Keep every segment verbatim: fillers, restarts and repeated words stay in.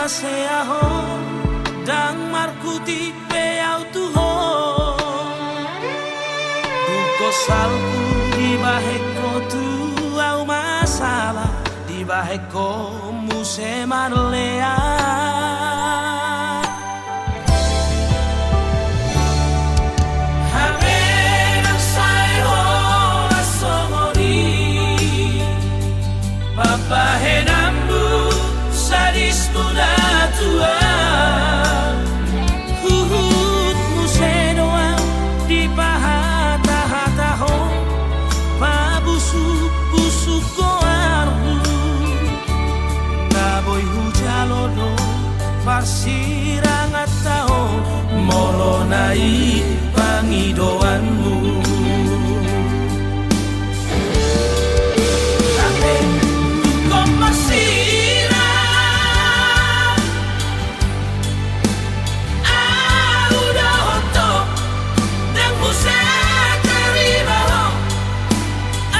Asa ahu ndang markutik be ahu tu ho. Dung salpu dibahen ho tu ahu masalah, dibahen ho muse marlea. Hape ndang sai holan songon i pambahenanmu, sadismu na tua. Huhut muse do ahu dipahatahata ho, pabusukbusuk goarhu. Na boi hujalo do parsiranganta on, molo na i pangidoanmu. Hape tung marsirang ahu dohot ho, ndang muse tarima ho.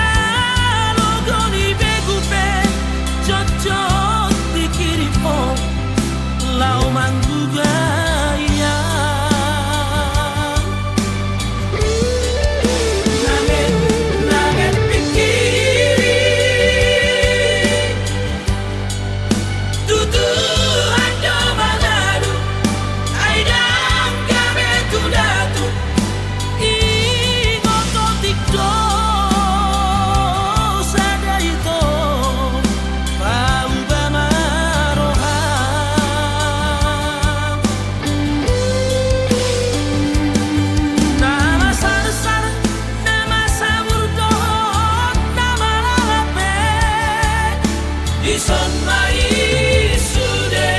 Alogo ni begu pe jotjot dikirim ho laho manggugah ia. Nanget, nanget pingkiri. Tu Tuhan do mangadu, ai ndang gabe tu datu. Ingot otik do sada ito, pauba ma roham. Na marsar-sar, na marsabur dohot na maralap pe, dison ma i sude.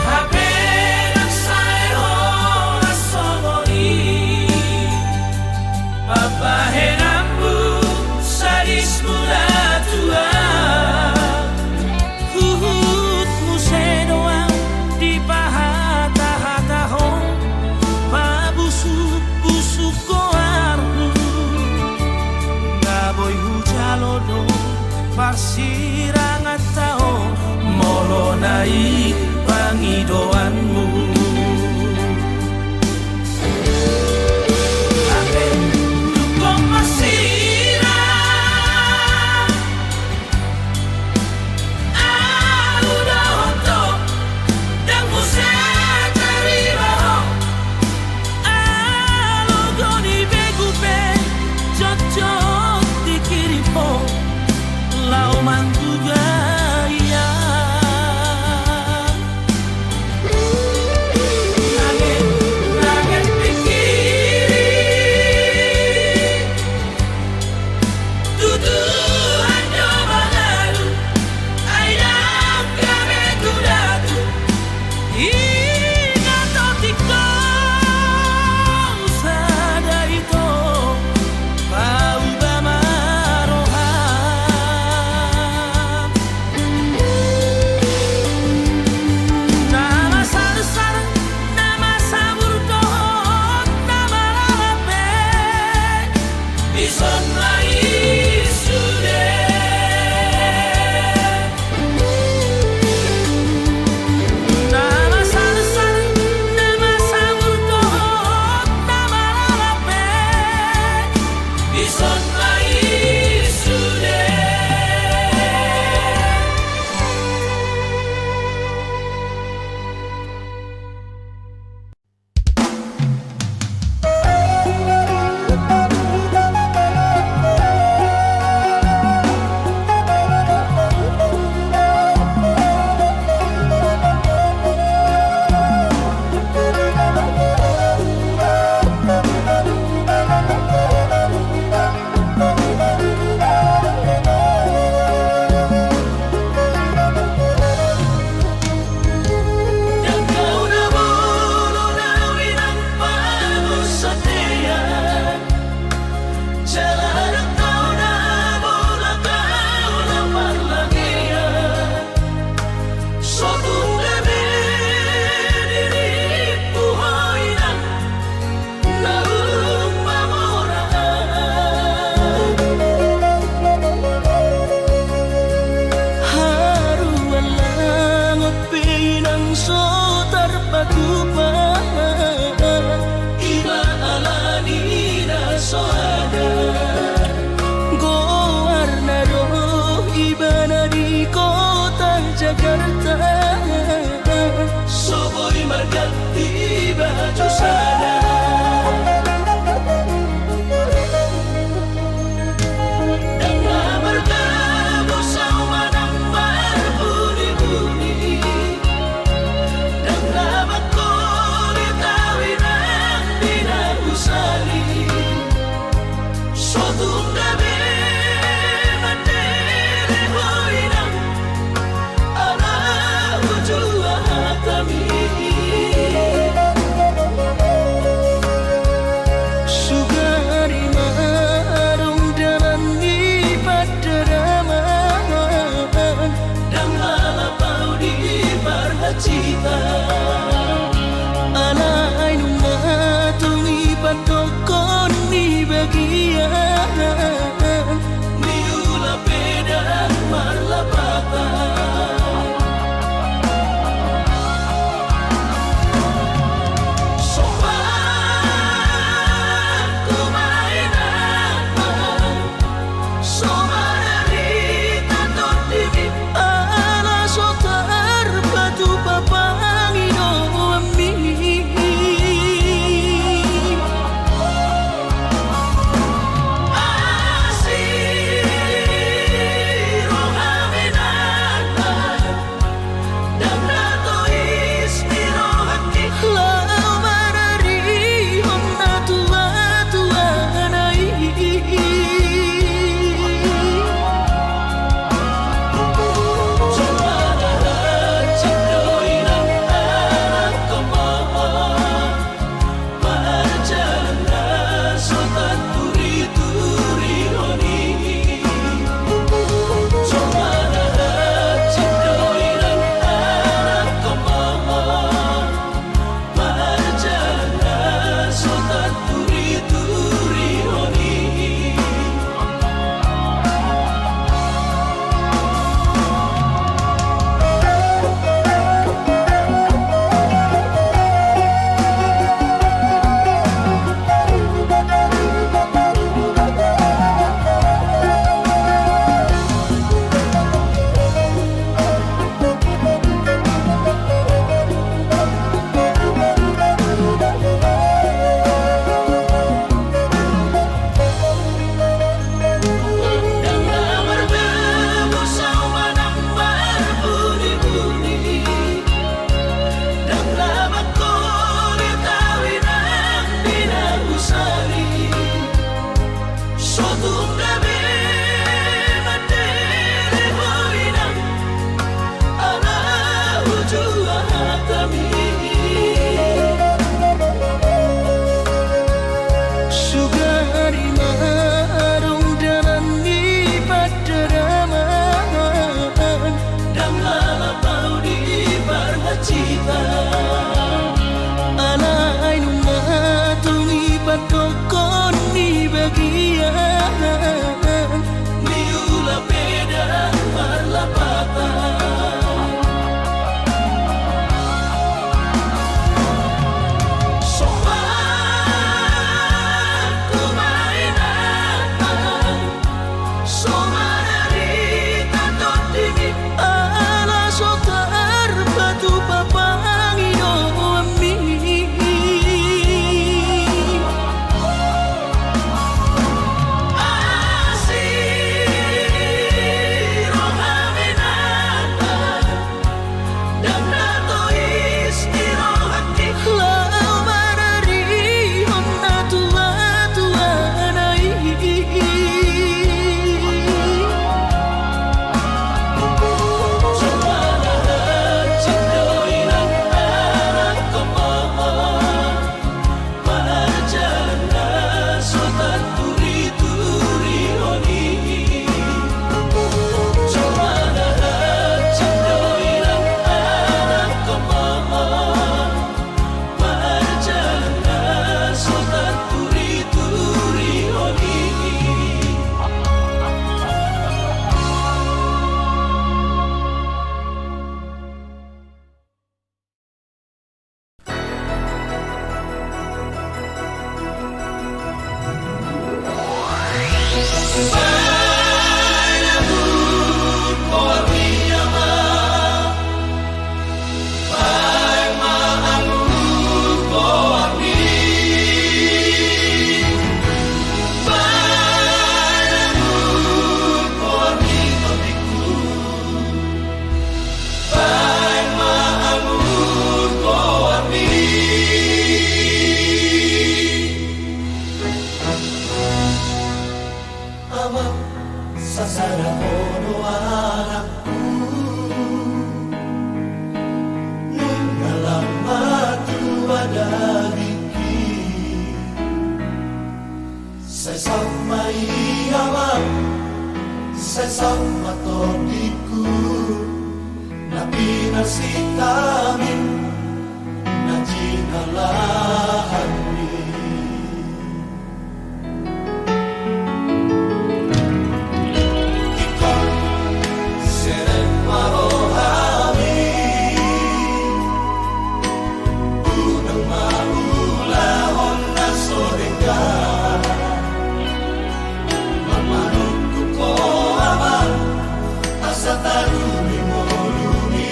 Hape ndang sai holan songon i pambahenanmu, sadismu na tua. Huhut muse do ahu dipahatahata ho, pabusukbusuk goarhu. Na boi hujalo do parsiranganta on, molo na i pangidoanmu. Hape tung marsirang ahu dohot ho, ndang muse tarima ho. Alogo ni begu pe jotjot dikirim ho laho manggugah ia. Sasada ho do anakku, nunga lam matua dagingki. Sai saut ma i amang, sai saut ma tondingku, na pinarsinta mi, na jinalahan mi. Ingkon serep ma roha mi, unang ma ulahon na so denggan. Manungkun ho amang, asa tadung ni ngolu mi,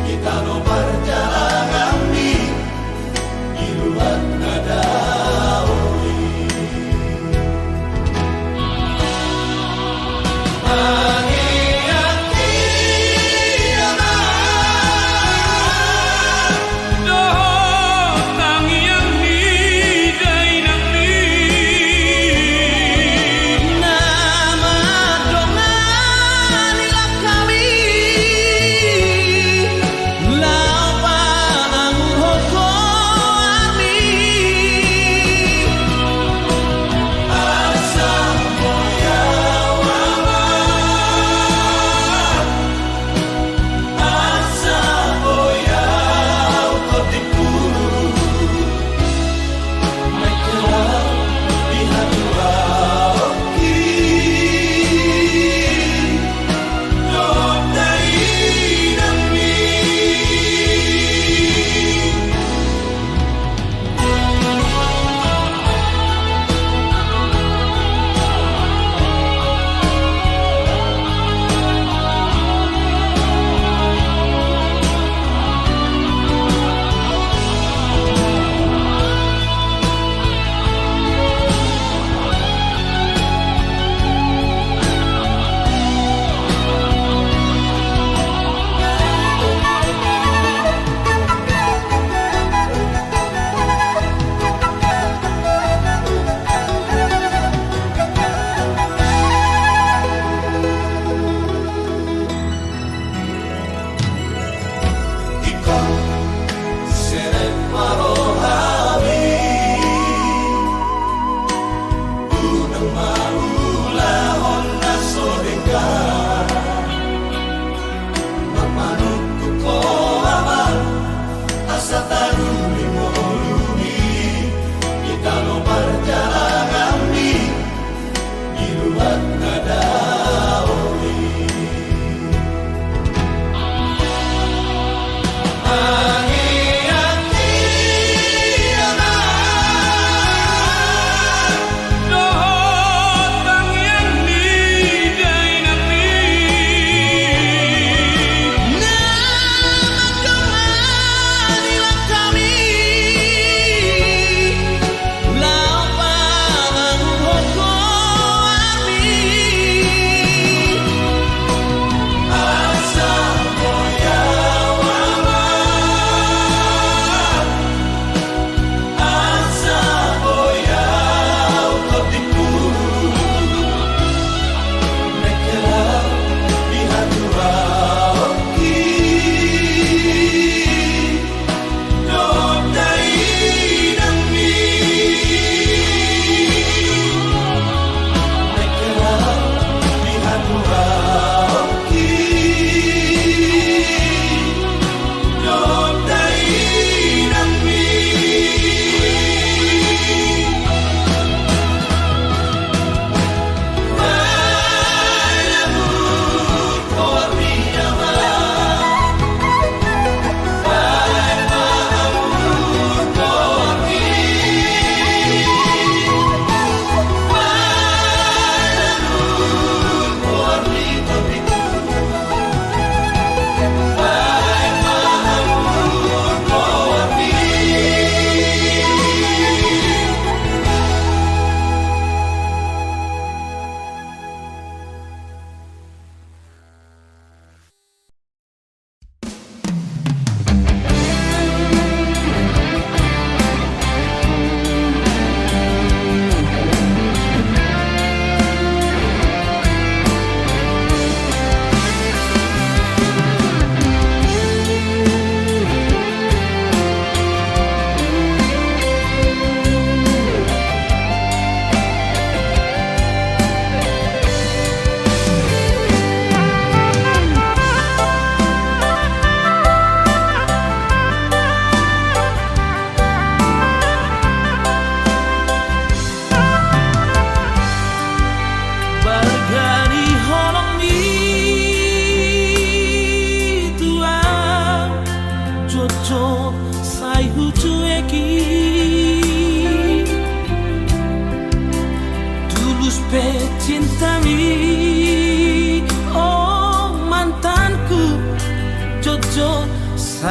di tano parjalangan mi.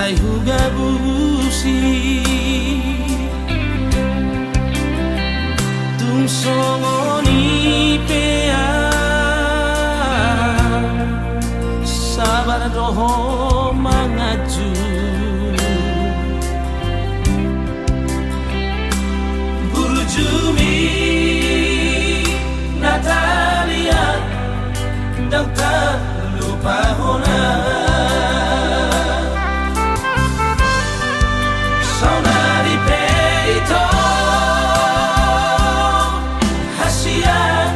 Hugabusi tung songon i pe au sabar do ho manganju. Burjumi Natalia, ndang tarlupa hona. Saonari pe ito hasian,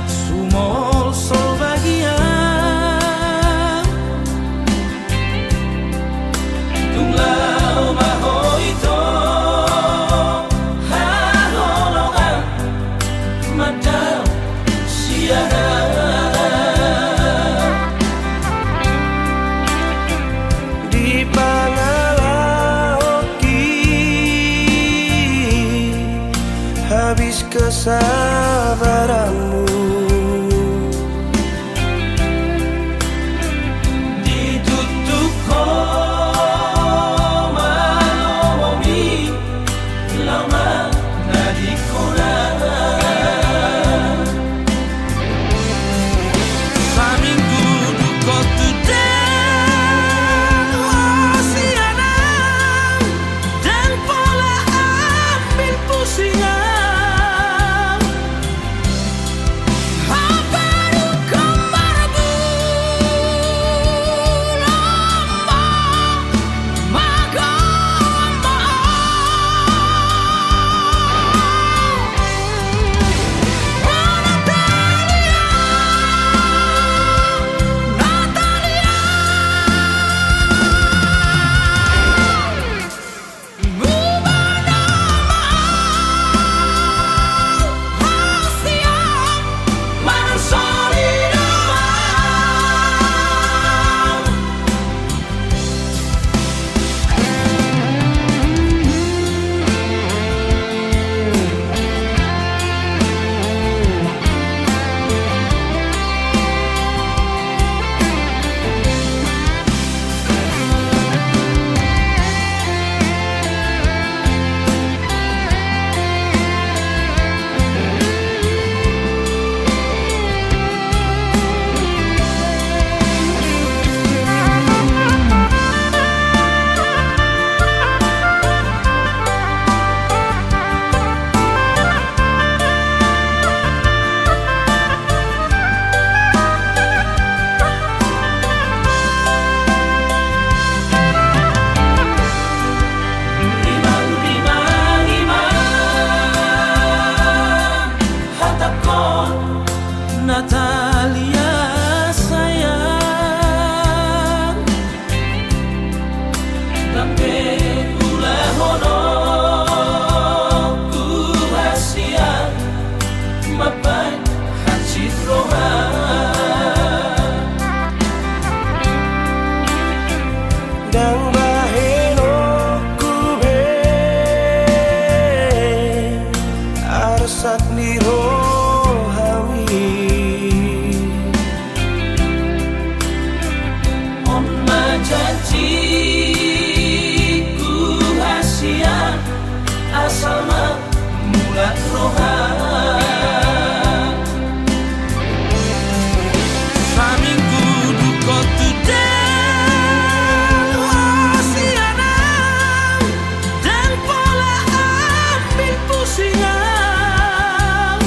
sumolsol bagian. Tung laho ma ho ito haholongan mandao sian au. Di pangalahonki habis kesabaranmu. Ditutup ho ma lomomi, laho ma na di hona. Saminggu dungkot tu denggo sian au, ndang pola ambil pusing au. Hape dungkon marbulung ma, mago ma au. O Natalia, Natalia. Rimang, rimang, rimang hatangkon, Natalia sayang. Ndang pe ulahonon hasian mambahen hansit roha. Ndang bahenonku be arsak ni rohami. On ma janjiku hasian, asal ma mulat roha. Saminggu dungkon tu denggo sian au, ndang pola ambil pusing au.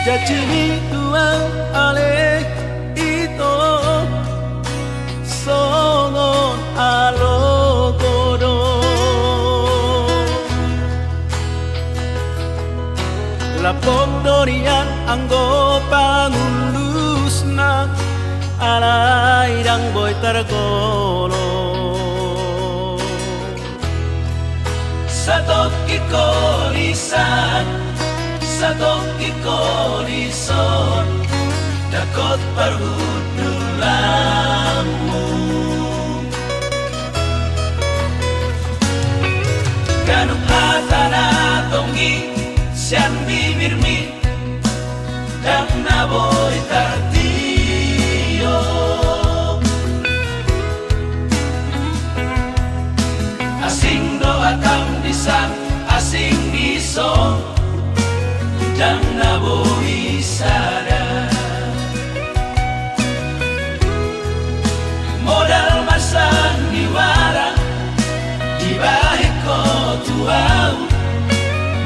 Janji ni Tuhan ale ito, songon alogo do. Lapok do nian anggo pangulusna, alai ndang boi targolo. Satongkin kolisa, satongkin kolison, dangkot parhundulanmu. Ganup hata na tonggi sian bibirmi, ndang na boi tartio. Asing do atam dison, asing dison, ndang na boi sada. Modal ma sandiwara dibahen ho tu ahu,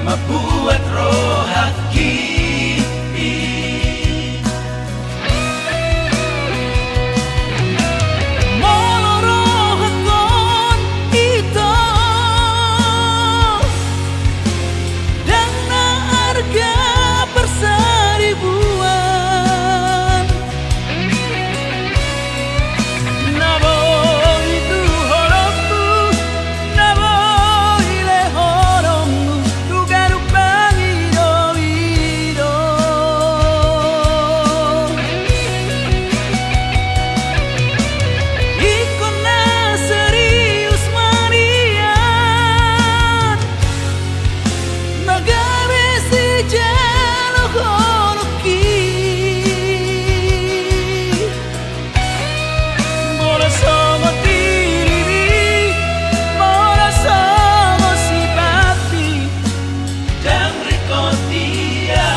mambuat rohangki. Molo rohangkon ito, ndang na arga parsaribuan. Na boi tu holongmu, na boi lehononmu tu ganup pangidoido. Ingkon na serius ma nian na gabe sijalo holongki. Molo songon dirimi, molo songon sifatmi, ndang ringkot ia.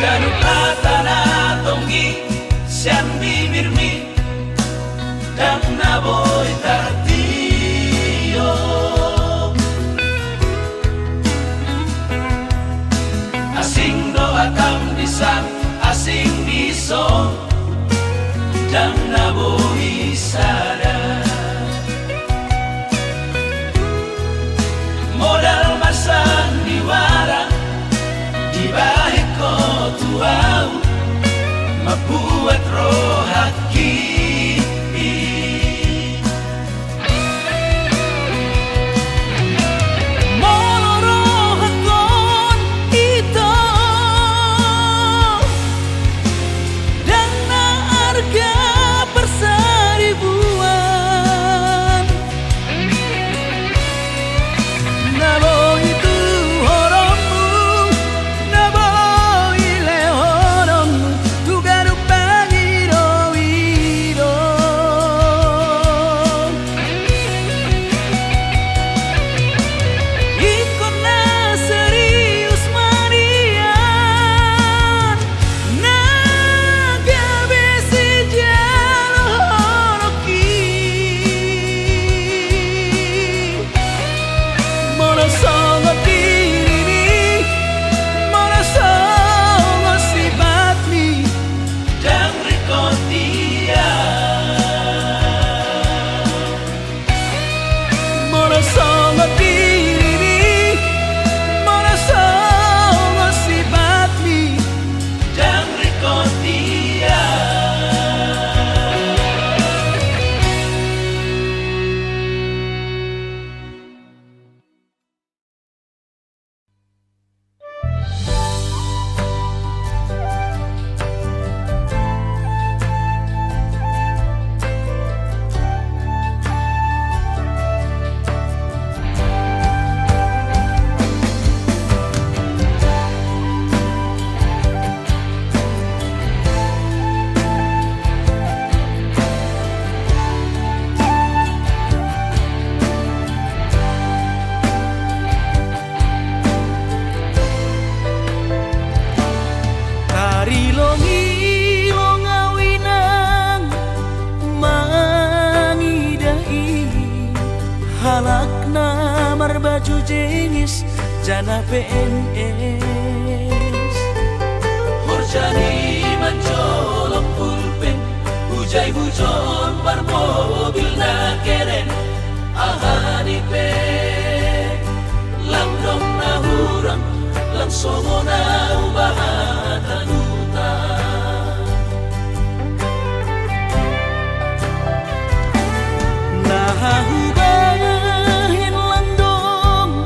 Ganup hata na tonggi sian bibirmi, ndang na boi tartio. Asing do atam dison, asing dison, ndang na boi sada. Modal ma sandiwara dibahen ho tu ahu, mambuat rohangki. Molo rohangkon ito, ndang na arga parsaribuan. Na boi tu holongmu, na boi lehononmu tu ganup pangido. Baju jeans jala P N S. Horja ni manjolom pulpen, hujai hujon marmobil na keren. Aha ni pe langdong na hurang, lang songon na hubahen hata. Na hubahen langdong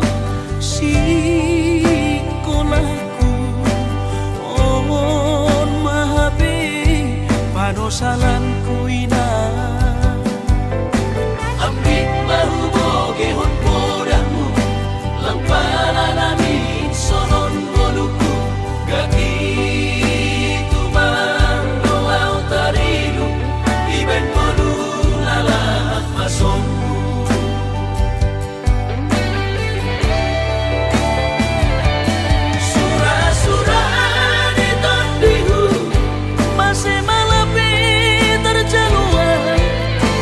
sikolahku, on ma hape panosalanku inang. Ambit ma hubogehon podahmu, lang pala na minsonon ngolungku, gati tumang do au tarinum, dibaen ngolu na lalap ma sombu. Sura-sura ni tondihu, mase ma lape tarjaloan,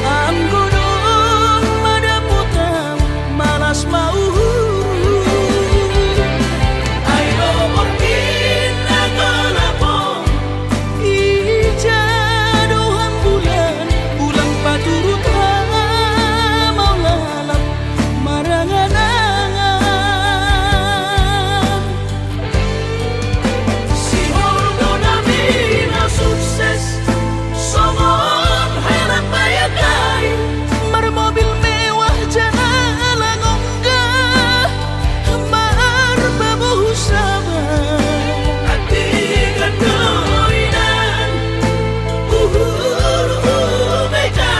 anggo dung madapotan malas ma uhurhu. Ai do borngin na golap on, ija do hambulan, ulang paturut hamaolap marangan-angan. Sihol do nami na sukses, songon halak bayak ai, marmobil mewah jala ongga marpabohu saba. Andigan do inang, uhurhu mega,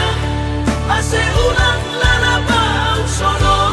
ase ulang lalap au sonon.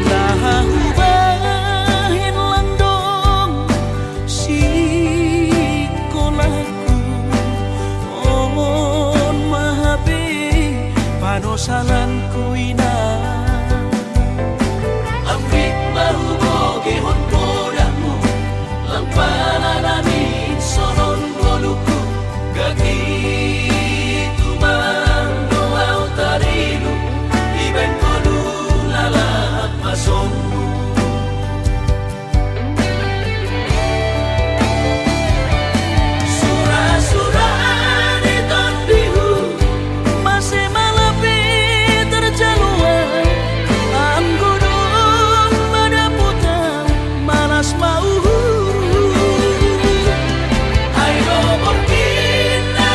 Na hubahen langdong sikolahku, on ma hape panosalanku inang. Ambit ma hubogehon podahmu, lang pala na minsonon ngolungku, gati tumang do au tarinum, dibaen ngolu na lalap ma sombu. Sura-sura ni tondihu, mase ma lape tarjaloan, anggo dung madapotan malas ma uhurhu. Ai do borngin na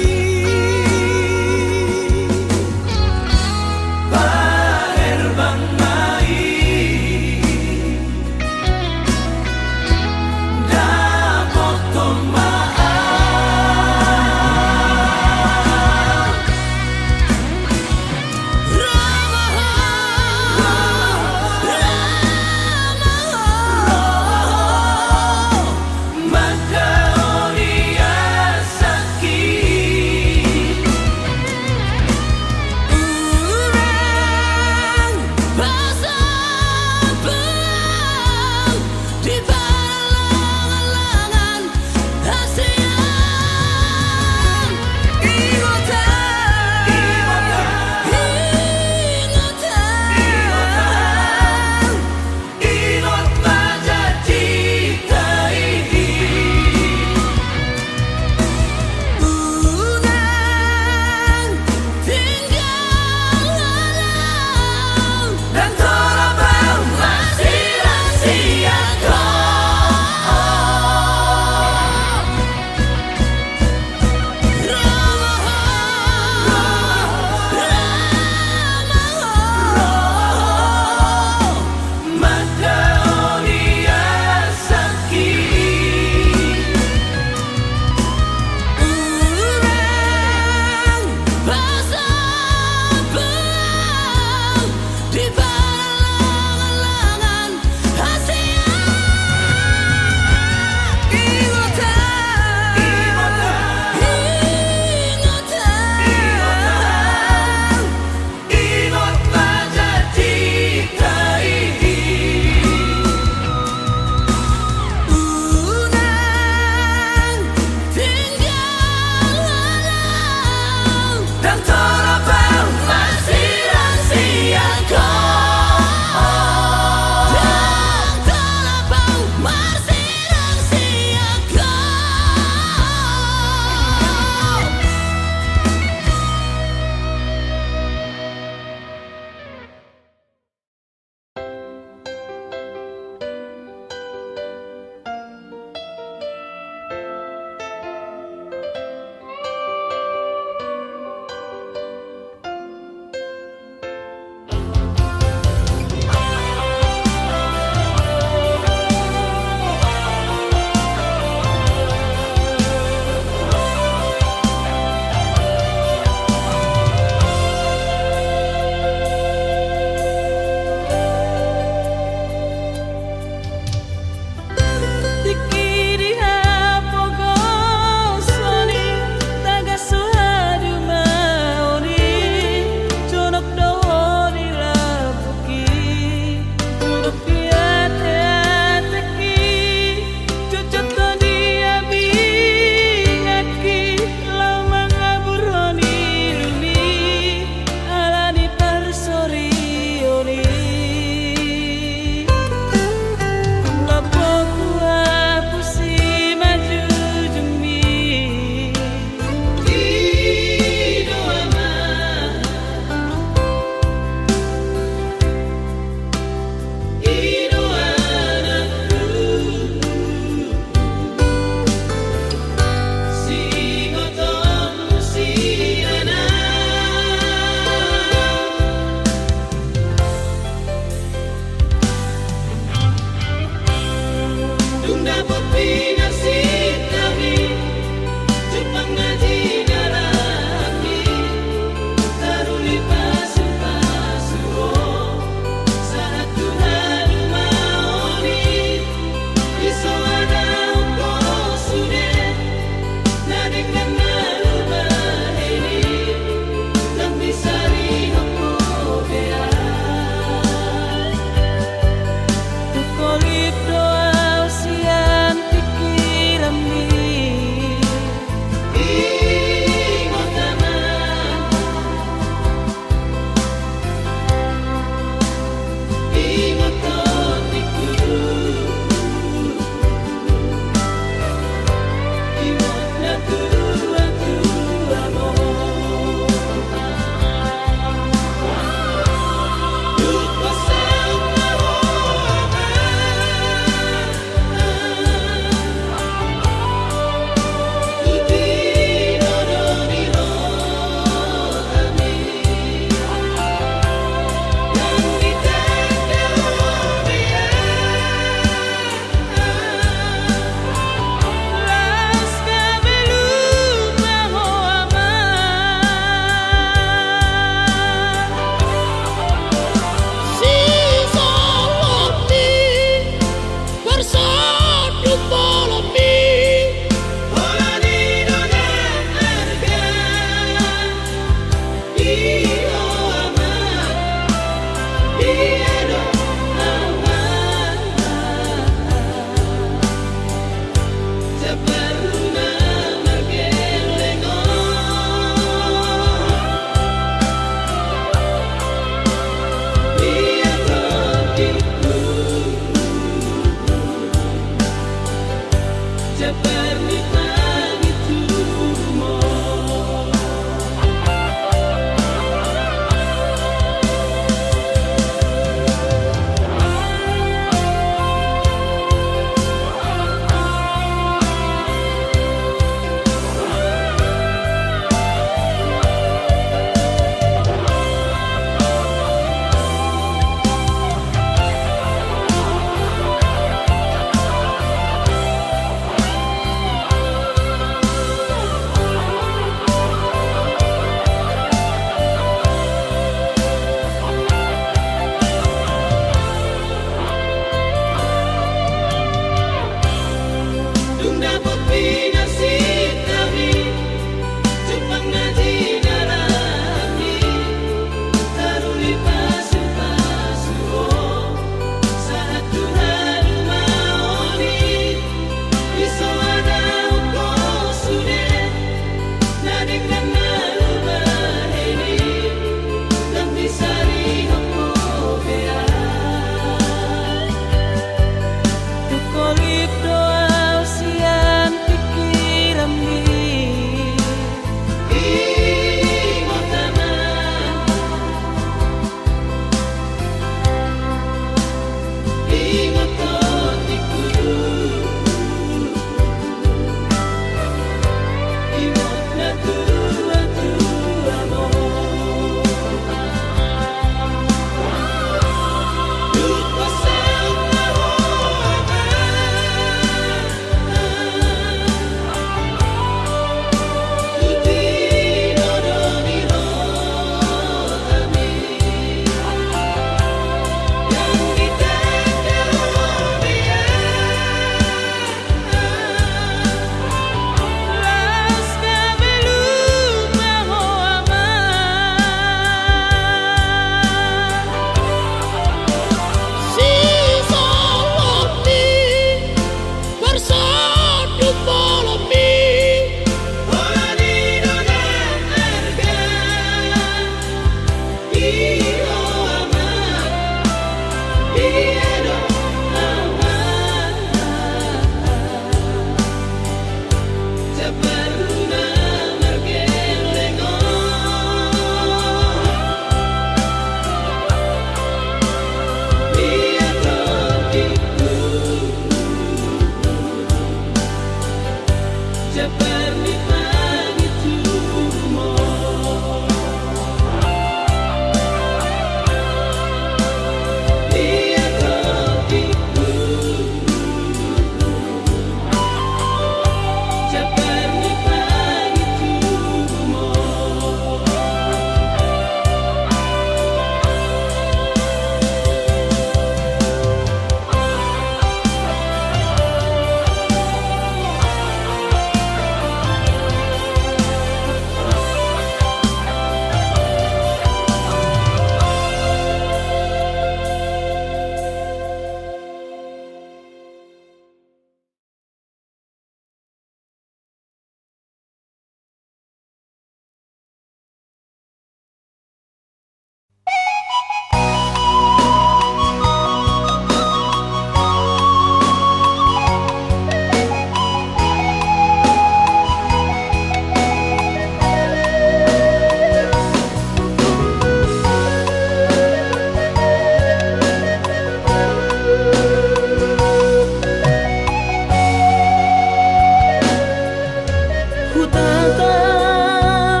Hutatap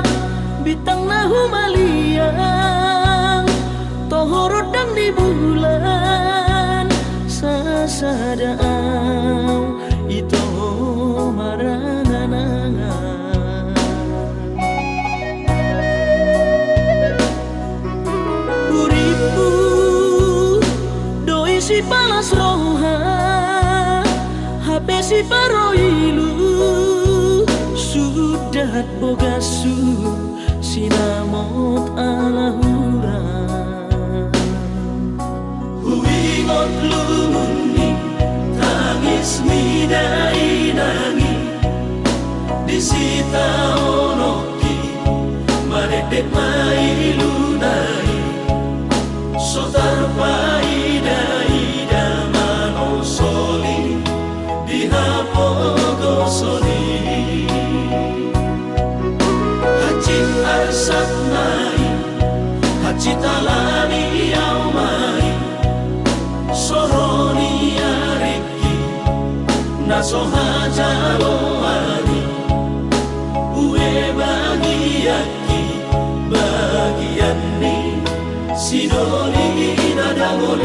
bintang na humaliang, toho rondang ni bulan, sasada au ito marangan-angan. Uripku do i sipalas roha, hape siparoilu, sudat bogashu sinamot ala hurang. Huingot lungun ni tangis ni dainang i, di sitaononki madekdek ma iluna i, so tarpaida-ida manosoli di hapogoson i. Hansit arsak ma i, hansit alani au ma i, so ro ni aringki na so hajaloan i, ue bagianki bagian ni sidoli na dangol i.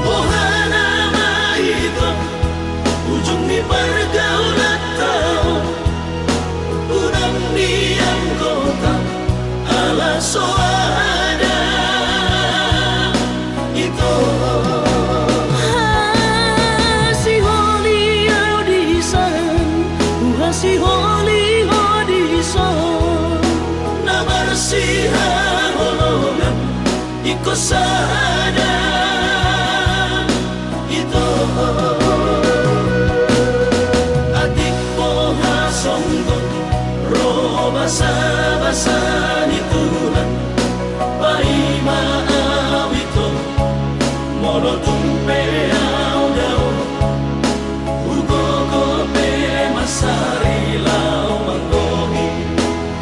Boha nama ito ujung ni pargaulanta on, unang ni anggota ala so ada ito. Hasiholi au dison, hasiholi ho dison, na marsihaholongan ingkon sada ito. Atik boha songgop ro basa-basa ni Tuhan, paima au ito, molo tung pe au dao, hugogo pe mansari laho manggohi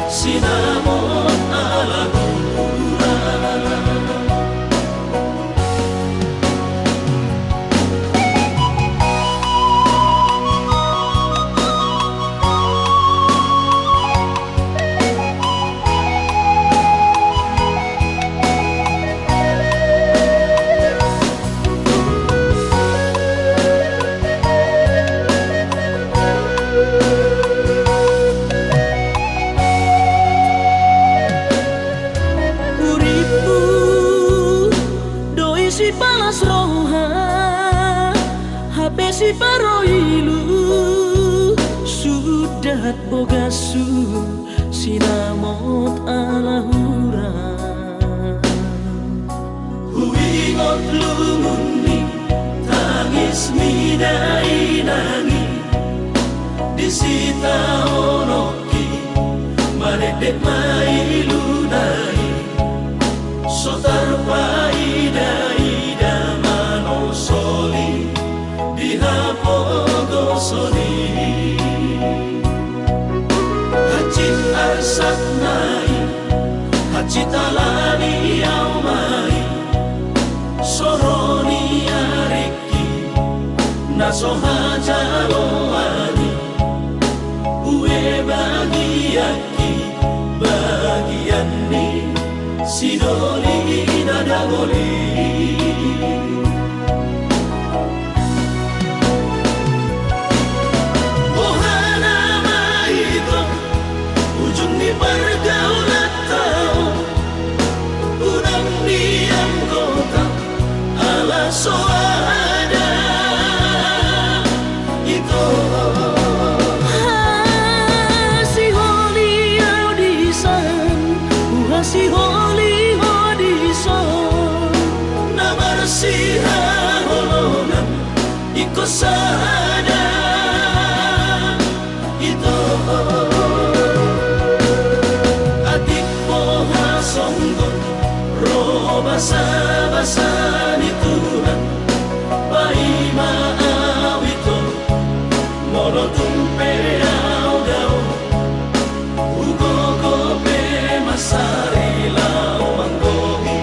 sinamot ala gura. Uripku do i sipalas roha, hape siparoilu, sudat bogashu sinamot ala hurang. Huingot lungun ni tangis ni dainang i, di sitaononki madekdek ma iluna i, so tarpaida-ida ma no so So hajaloan i, ue bagianki, bagian ni sidoli na dagoli. Boha nama ito ujung ni pargaulanta on, unang di anggota ala so ada ito. Hasiholi au dison, hasiholi ho dison. Na marsihaholongan ingkon sada ito. Atik boha songgop ro basabasa ni Tuhan, paima au ito, molo tung pe au dao, hugogo pe mansari laho manggohi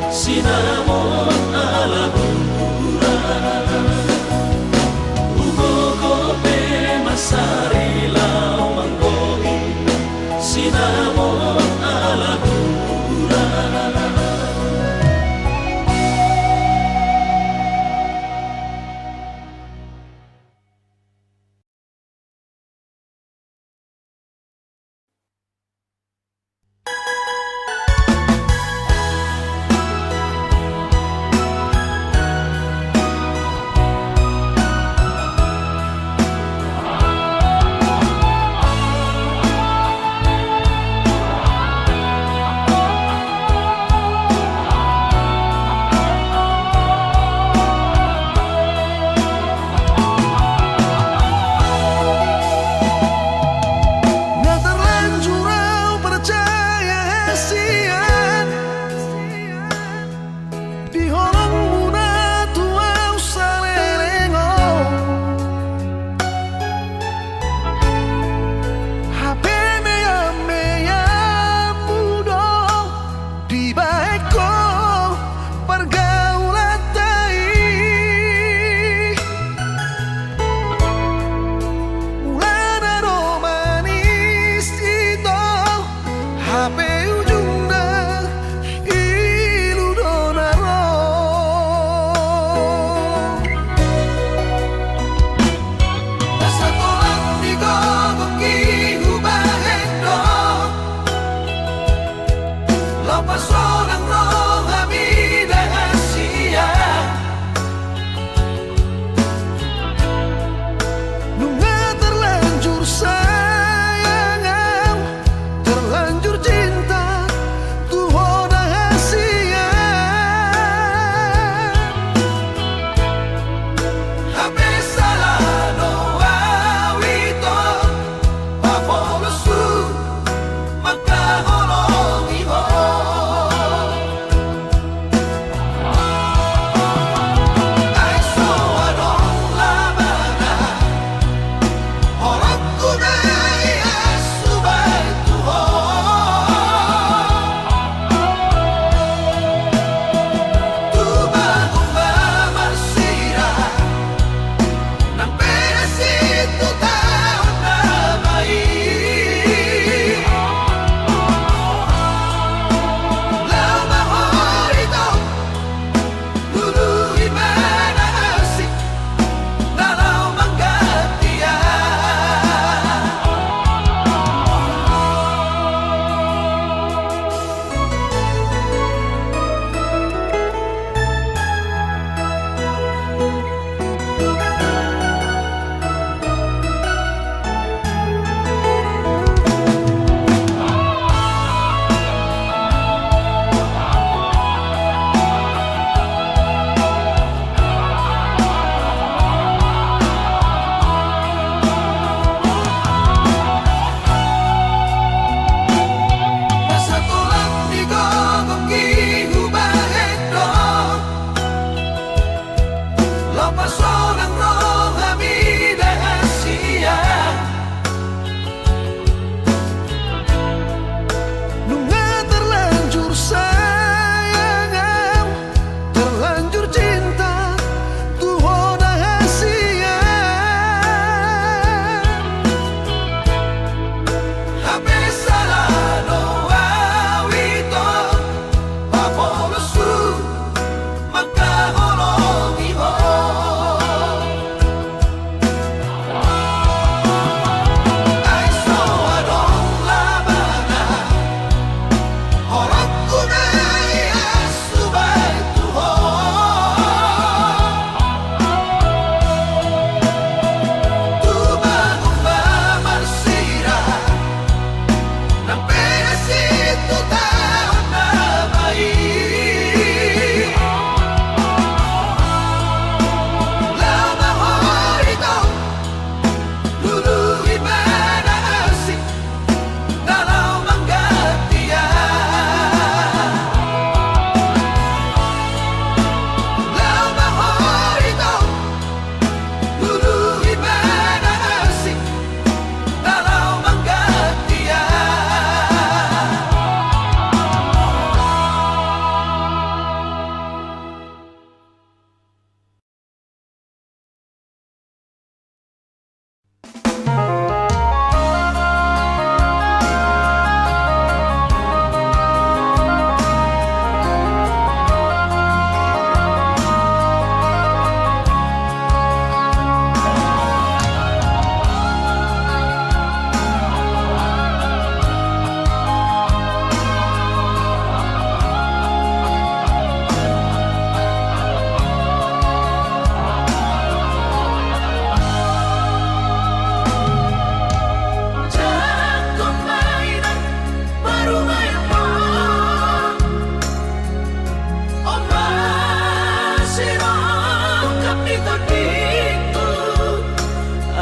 sinamot ala hurang. Hugogo pe mansari laho manggohi sinamot ala hurang. Na terlanjur au percaya hasian, di holongmuna tu au saleleng on. Hape meam-meammu do dibahen ho pargaulanta i. Mulana do manis ito, hape ujungna ilu do na ro. Asa tolap ni gogongki hubahen do, laho pasolang rohami dahasian. Nunga terlanjur sayang au, terlanjur cinta tu ho dahasian. Hape sala do au ito, paboloshu mangkaholongi ho. Ai so adong labana holongku na ias hubahen tu ho. Tumagon ma marsirang nang pe na situtu taon na bahen i. Laho ma ho ito, lului ma na asing na laho manggantian. Asa tolap ni gogongki hubahen do, laho pasolang rohami dahasian. Nunga terlanjur sayang au, terlanjur cinta tu ho dahasian.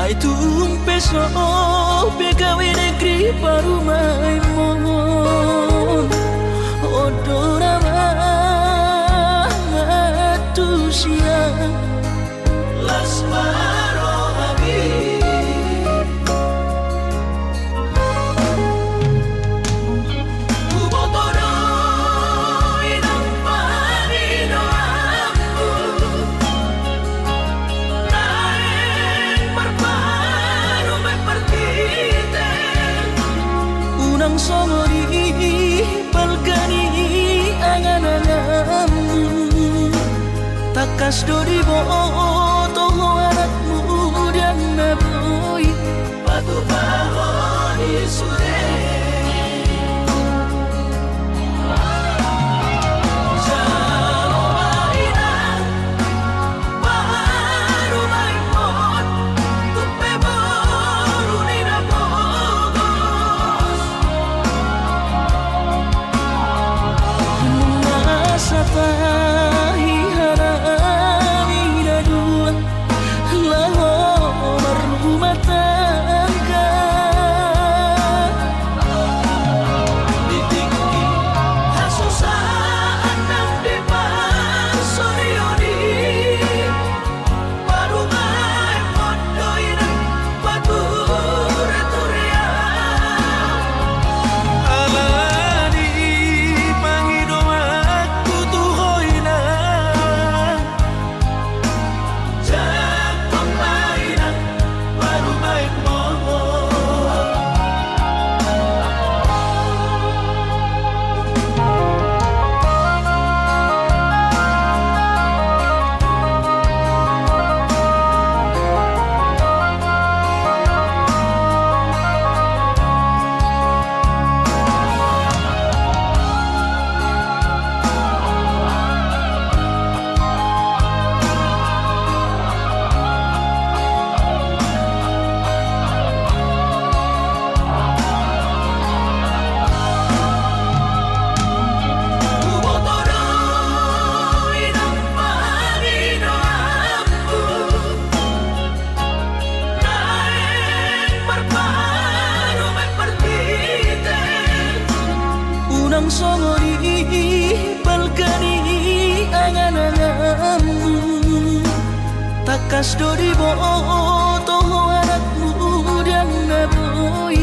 Ai tung pe so pe gabe negeri parumaenmon, on do na mantusia. Las ma rohami. Huboto do inang pangidoanmu, naeng marparumaen martite. Unang songon i balga ni angan-anganmu. Tangkas do diboto ho anakmu dang na boi patupahon i sude. Jalo ma inang parumaenmon, tung pe boru ni na pogos. Nunga satahi hanami na dua laho marrumah tangga. Di tingki hasusaan nang diparsorioni, parumaenmon do inang pature-turean. Alani i pangidoanku tu ho inang, jangkon ma inang parumaenmon. Unang songon i balga ni angan-anganmu. Tangkas do diboto ho anakmu dang na boi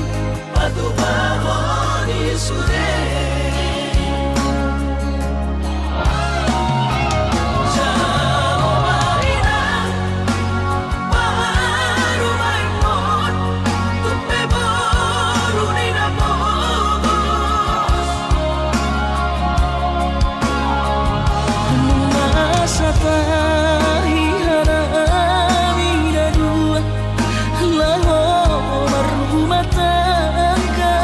patupahon i sude. Jalo ma inang parumaenmon, tung pe boru ni na pogos. Nunga satahi hanami na dua laho marrumah tangga.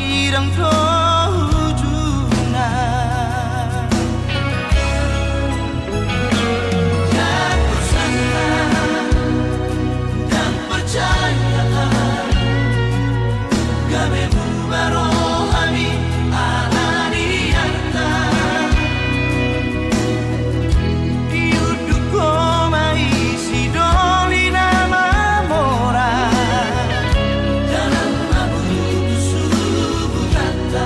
Ndang ro ujungna. Jago sangka ndang percaya. Gabe bubar rohami ala ni arta. Diunduk ho ma i si doli na mamora. Dalan ma butuh suhutanta.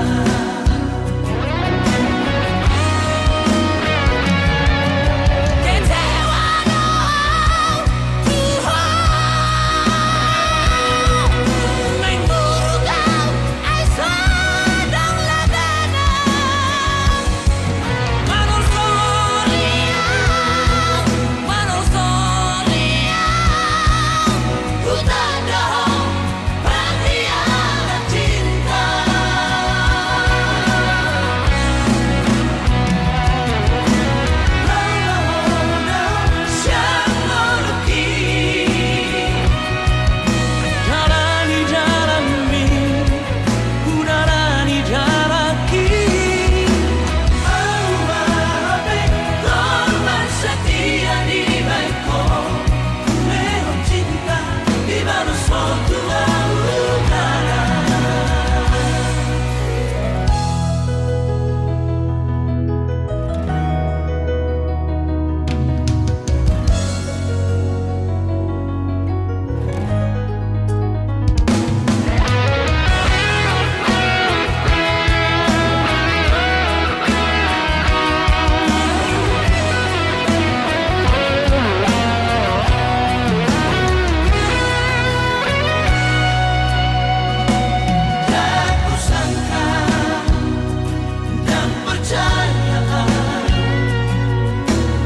Ndang percaya.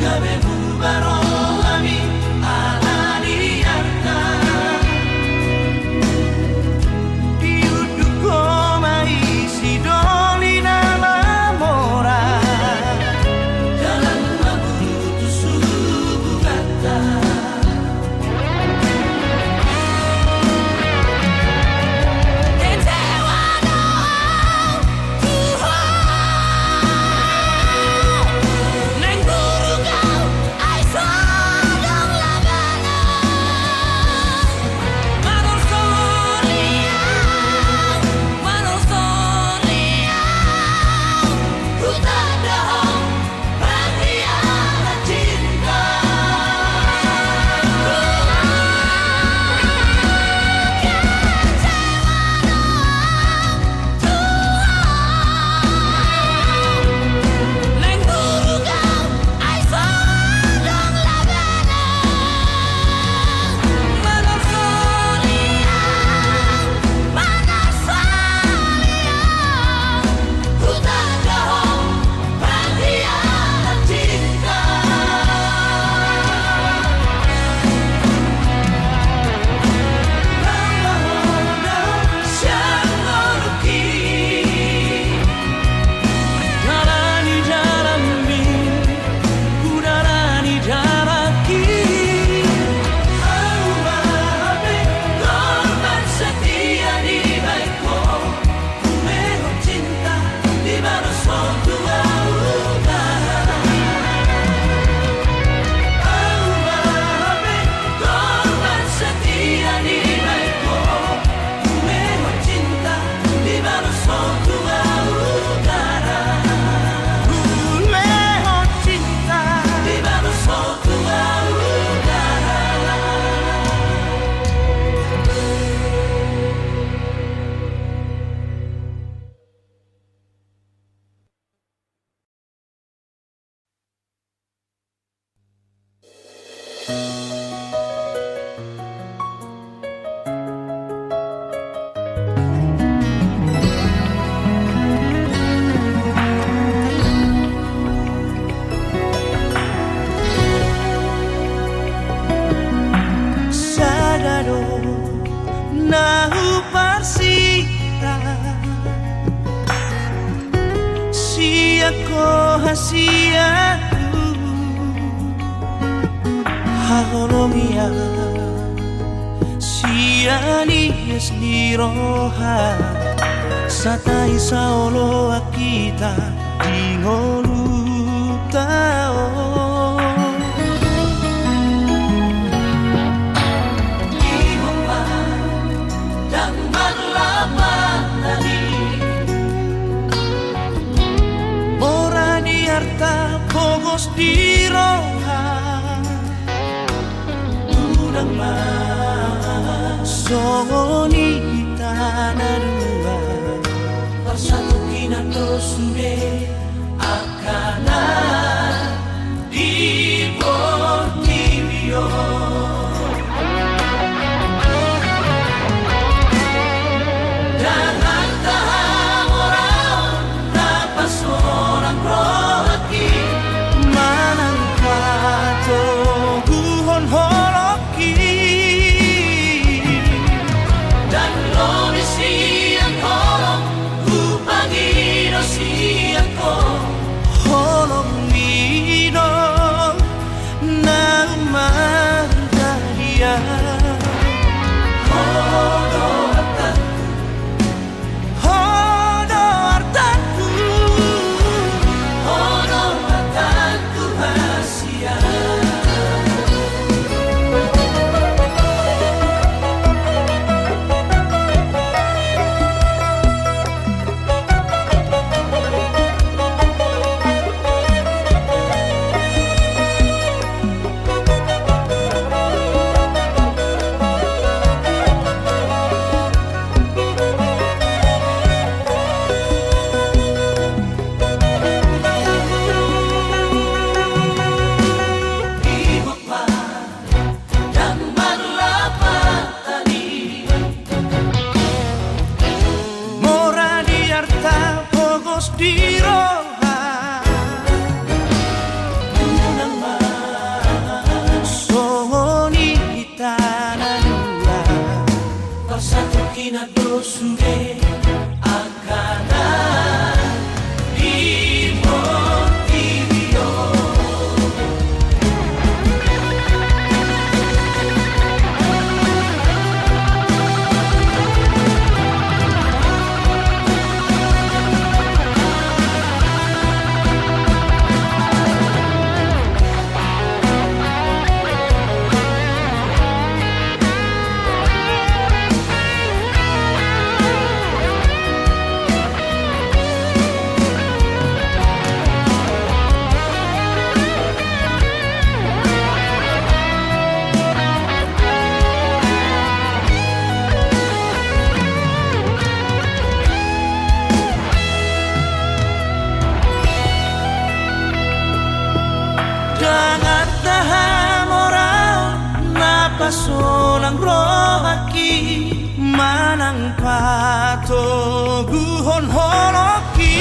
Gabe bubar rohami ala ni arta. Diunduk ho ma i si doli na mamora. Dalan ma butuh suhutanta. Sada do na huparsinta sian ho hasianhu, haholongian sian ias ni roha, Satai saoloan hita di ngolunta on. Ihumba ndang marlapatan i. Mora ni arta pogos di roha. Unang ma songon i hita na dua. Parsatuhon do sude angka na di portibi on. Ndang arta hamoraon na pasolang rohangki, manang patoguhon holongki. Ndang lobi sian holong, hupangido sian ho. Holongmi do na mardadia. Ho do artangku, ho do artangku, ho do artangku hasian. Ndang marlapatan i. Mora ni arta pogos di roha. Unang ma songon i hita na dua. Parsatuhon do sude angka na di portibi on. Ndang arta hamoraon na pasolang rohangki, manang patoguhon holongki.